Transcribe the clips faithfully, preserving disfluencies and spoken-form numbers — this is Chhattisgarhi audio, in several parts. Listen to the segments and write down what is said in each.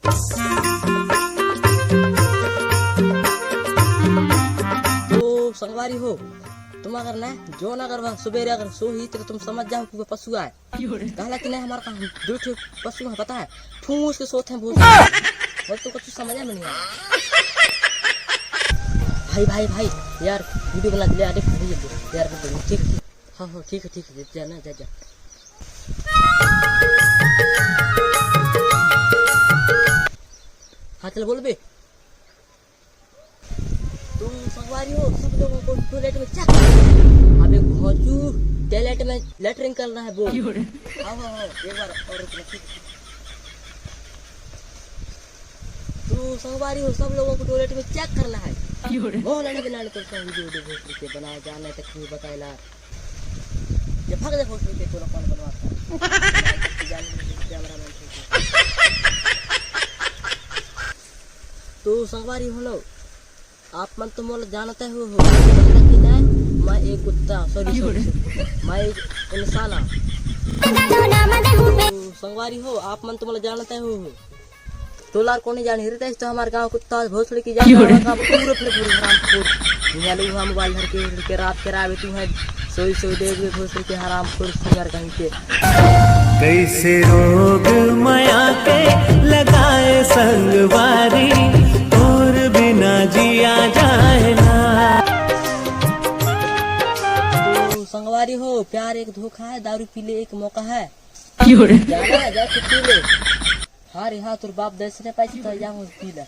तो संगवारी हो, तुम अगर ना, जो ना अगर वह सुबेरे अगर सोही तो तुम समझ जाओ कि वो पशु आय। कहला कि नहीं, हमारे पास दो ठो पशु है, पता है, ठूस के सोते हैं भोसड़ी। और तो कुछ समझ में नहीं आया। भाई, भाई, भाई, यार, वीडियो बना ले, अरे, भाई, यार, ठीक है, ठीक है। हाँ, हाँ, ठीक है, ठीक है, जा ना, जा, जा। हाँ, चल, बोल बे। तो संगवारी हो, सब लोगों को टॉयलेट में चेक। अबे भोजू, टॉयलेट में लेटरिन करना है, बोल। क्यों रे? हाँ, हाँ, हाँ, एक बार और रुकना, ठीक है। तो संगवारी हो, सब लोगों को टॉयलेट में चेक करना है। क्यों रे? वो लड़े बिना तो वीडियो, वीडियो भोसड़ी के बनाया जाना है, तक क्यों बताए ला? ये भाग दे भोसड़ी के, तोला कौन बनवाता है? Camera man. तो संगवारी हो लो, आप मन तो मोला जानते हो, हो। जानते कि नहीं, मैं एक कुत्ता, सॉरी, सॉरी, सॉरी, मैं एक इंसान हूँ। तो संगवारी हो, आप मन तो मोला जानते हो, हो। तोला कोनी जान हिरते तो हमारे गांव कुत्ता भोसड़ी की जान, हमारे गांव पूरे फिर पूरे हराम खोर। निहालू हम मोबाइल धर के, के रात के रावे तू है, सोई सोई देख के भोसड़ी के हराम खोर, सिंगर कहीं के। कैसे रोग मया के लगाए संगवारी, तोर बिना जिया जाए ना। तो संगवारी हो, प्यार एक धोखा है, दारू पी ले एक मौका है। क्यों रे? जाना है, जा के पी ले। हाँ रे हाँ, तोर बाप दस ने पाई तो जा, पी ले।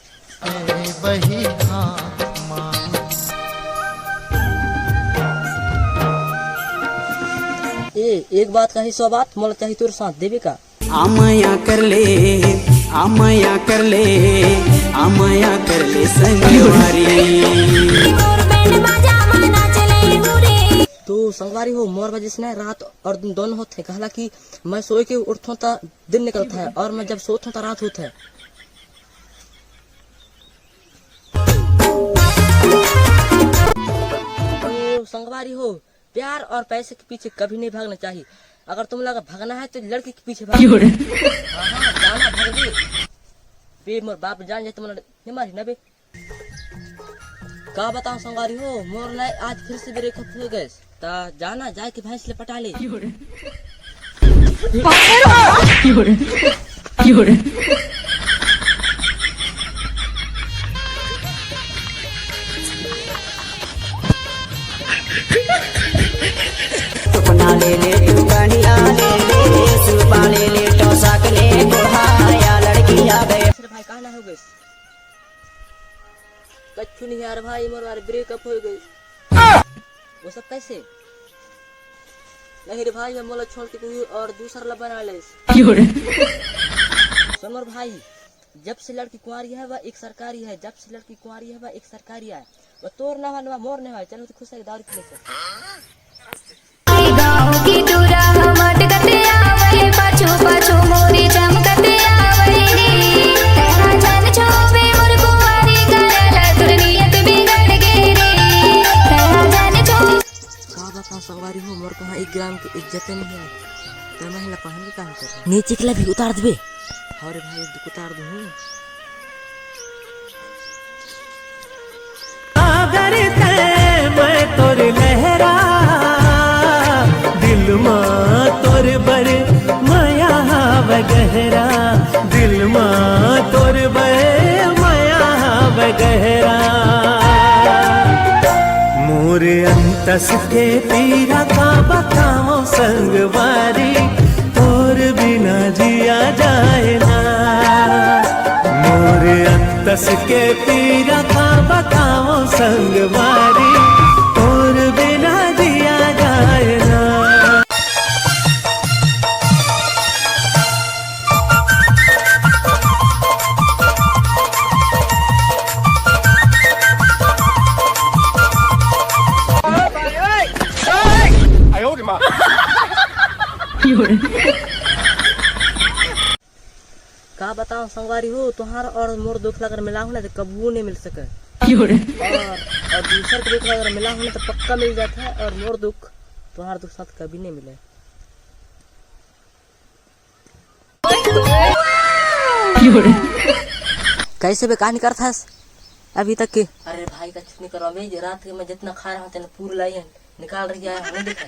ए, एक बात कही, सौ बात, मोला चाही तोर साथ, देबे का? आ मया कर ले, आ मया कर ले, आ मया कर ले संगवारी। तो संगवारी हो, मोर वजह से ना रात और दिन दोनों होते हैं। कहला कि मैं सोए के उठता हूँ तो दिन निकलता है और मैं जब सोता हूँ तो रात होता है। तो संगवारी हो, प्यार और पैसे के पीछे कभी नहीं भागना चाहिए। अगर तुम लोग भागना है तो लड़की के पीछे भागो। क्यों रे? हाँ, हाँ, जाना भाग दे। बे मोर बाप जान जाए तो मोला नहीं मारी ना बे। का बताओ संगवारी हो, मोर ना आज फिर से ब्रेकअप हो गए। ता जाना जाए के भैंस ले पटा ले। क्यों रे? क्यों रे? क्यों रे? टुकना ले ले, टुकनिया ले ले, सुपा ले ले, टोसाक ले, कोहाया लड़किया बे। अरे भाई, कहाँ ना हो गए? कच्छु नहीं यार भाई, मोर यार ब्रेकअप हो गई। वो सब कैसे? नहीं रे भाई, मैं मोला छोड़ के कोई और दूसर ला बना ले। क्यों रे? सुन मोर भाई, जब से लड़की कुंवारी है, वह एक सरकारी है, जब से लड़की कुंवारी है, वह एक सरकारी है। वह तोर ना हवा, वह मोर नहीं हवा। चलो तो खुश है, दारू पी ले। गाँव की टूरा हम अटकत आवै, पाछू पाछू मोरी चमकत आवै रे। तैं हा जान छोबे मोर कुंवारी करला, तोर नियत बिगड़ गे रे। तैं हा जान छो- का बताओ संगवारी हो, मोर कहाँ एक ग्राम की इज्जत नहीं है। तो मैं ला पहन के काम कर रहा हूँ। नीचे के ला भी उतार देबे। हाँ रे भाई, उतार दूँ। अगर तैं मैं तोर लहरा, दिल मा तोर बर मया हावै गहरा, दिल मा तोर बर मया हावै गहरा। मोर अंतस के पीरा का बतावों संगवारी, तोर बिना जिया जाए ना। मोर अंतस के पीरा का बतावों संगवारी, तोर बिना जिया जाए ना। का बताओ संगवारी हो, तुहार और मोर दुख ला अगर मिलाहूँ ना तो कभू नहीं मिल सके। और, और दूसर के दुख ला अगर मिलाहूँ ना तो पक्का मिल जाता है, और मोर दुख तुहार दुख साथ कभी नहीं मिले। कैसे बे, का निकलत हस अभी तक के? अरे भाई, कछु नहीं करवा बे, जे रात के मैं जितना खा रहा हूँ, तेने पूर लाई है, निकाल रही है, हमें दिखा।